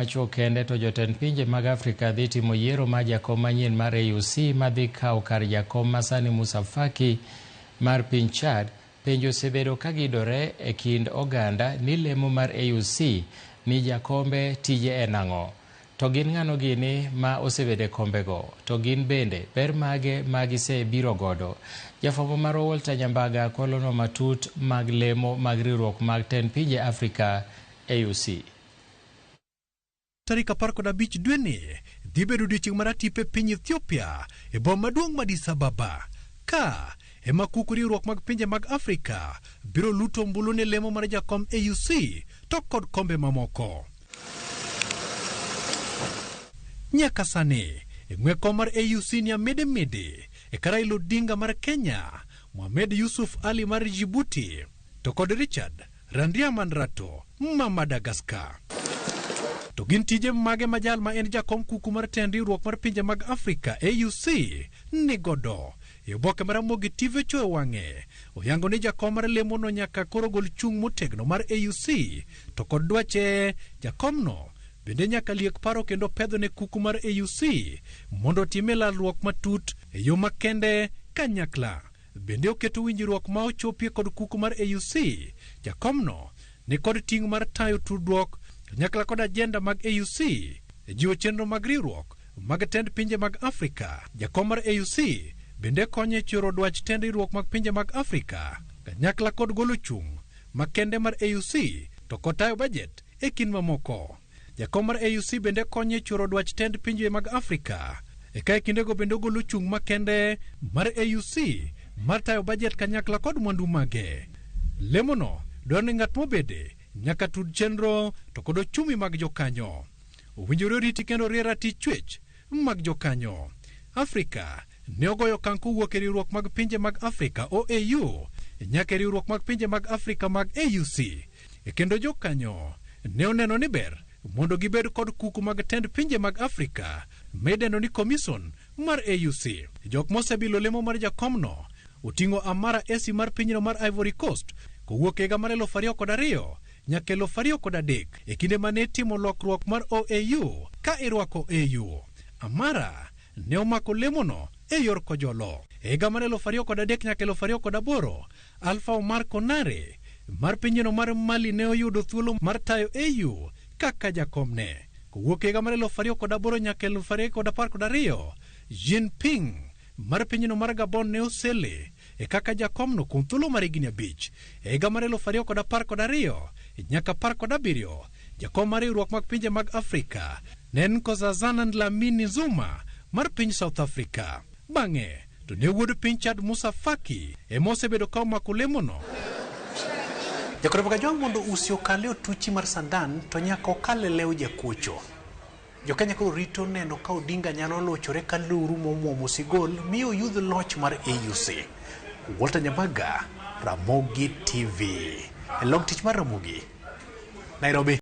Machuok kende to jotend pinje mag Afrika dhi timo yiero mar jakom manyien mar AUC madhi kawo kar jakom masani Musa Faki mar piny Chad. Penjo osebedo ka gidore e kind oganda ni lemo mar AUC ni jakombe tije en ang'o? To gin ng'ano gini ma osebedo e kombego? To gin bende ber mage ma gisebiro godo? Jafwambo marwa Walter Nyambaga kwalonwa matut mag lemo mag riwruok mag tend pinje Afrika AUC. Tarik 15 dweni dhi bedo odiechieng' mar atipo e piny Ethiopia e boma maduong' ma Addis Ababa. Ka ema kuku riwruok mag pinje mag Afrika biro luto ombulu ne lemo mar jakom AUC to kod kombe mamoko. Nyaka sani, e ng'we kom mar AUC ni Amede Mede, e ka Raila Odinga mar Kenya, Mohamed Yusuf Ali mar Djibouti, to kod Richard Randriamandrato ma Madagascar. To gin tije mage ma jal ma en jakom kuku mar tend riwruok mar pinje mag Afrika AUC nigodo? E oboke mar Ramogi TV ochoyo wang'e, oyango ni jakom mar lemono nyaka koro gol chung' motegno mar AUC to kod dwache jakomno bende nyaka liek paro kendo pedho ne kuku mar AUC mondo otime lalruok matut e yo makende kanyakla. Bende oketo winjruok ma ochopie kod kuku mar AUC. Jakomno ni kod ting' mar tayo tudruok kanyakla kod ajenda mag AUC e jiwo chenro mag riwruok mag tend pinje mag Afrika. Jakom mar AUC bende konyo e choro dwach tend riwruok mag pinje mag Afrika kanyakla kod golo chung' makende mar AUC to kod tayo bajet e kind mamoko. Jakom mar AUC bende konyo e choro dwach tend pinje mag Afrika. Eka e kindego bende ogolo chung' makende mar AUC mar tayo bajet kanyakla kod mwandu mage. Lemono dwaro ni ng'at mobede nyaka tud chenro to kod ochumi mag jokanyo. Owinjore oriti kendo rie ratich chwech mag jokanyo. Afrika ne ogoyo okang' kowuok e riwruok mag pinje mag Afrika OAU nyaka e riwruok mag pinje mag Afrika mag AUC. E kendo jokanyo ne oneno ni ber mondo gibed kod kuku mag tend pinje mag Afrika midendo ni Commission mar AUC. Jok mosebilo lemo mar jakomno oting'o Amara Esi mar pinyno mar Ivory Coast kowuok e higa mar 2002 nyaka 2003 e kinde mane itimo lokruok mar OAU ka irwako AU. Amara ne omako lemono e yor kojolo. E higa mar 2003 nyaka 2008, Alpha Omar Konare mar pinyno mar Mali ne oyudo thuolo mar tayo AU kaka jakomne. Kowuok e higa mar 2008 nyaka 2012, Jinping mar pinyno mar Gabon ne osele e kaka jakomno kuom thuolo mar higni 5. E higa mar 2012 nyaka 17, jakom mar riwruok mag pinje mag Afrika ne en Nkosazana Dlamini Zuma mar piny South Africa. Bang'e to ne wuod piny Chad Musa Faki ema osebedo ka omako lemono. Jakoro Kajwang' mondo usi okal e otuchi mar sandan to nyaka okal e lew jakuocho. Jokenya koro rito neno ka Odinga nyalo lochore ka luru momwomo sigol mi oyudh loch mar AUC. Walter Nyamaga, Ramogi TV. E log tich mar Ramogi, Nairobi.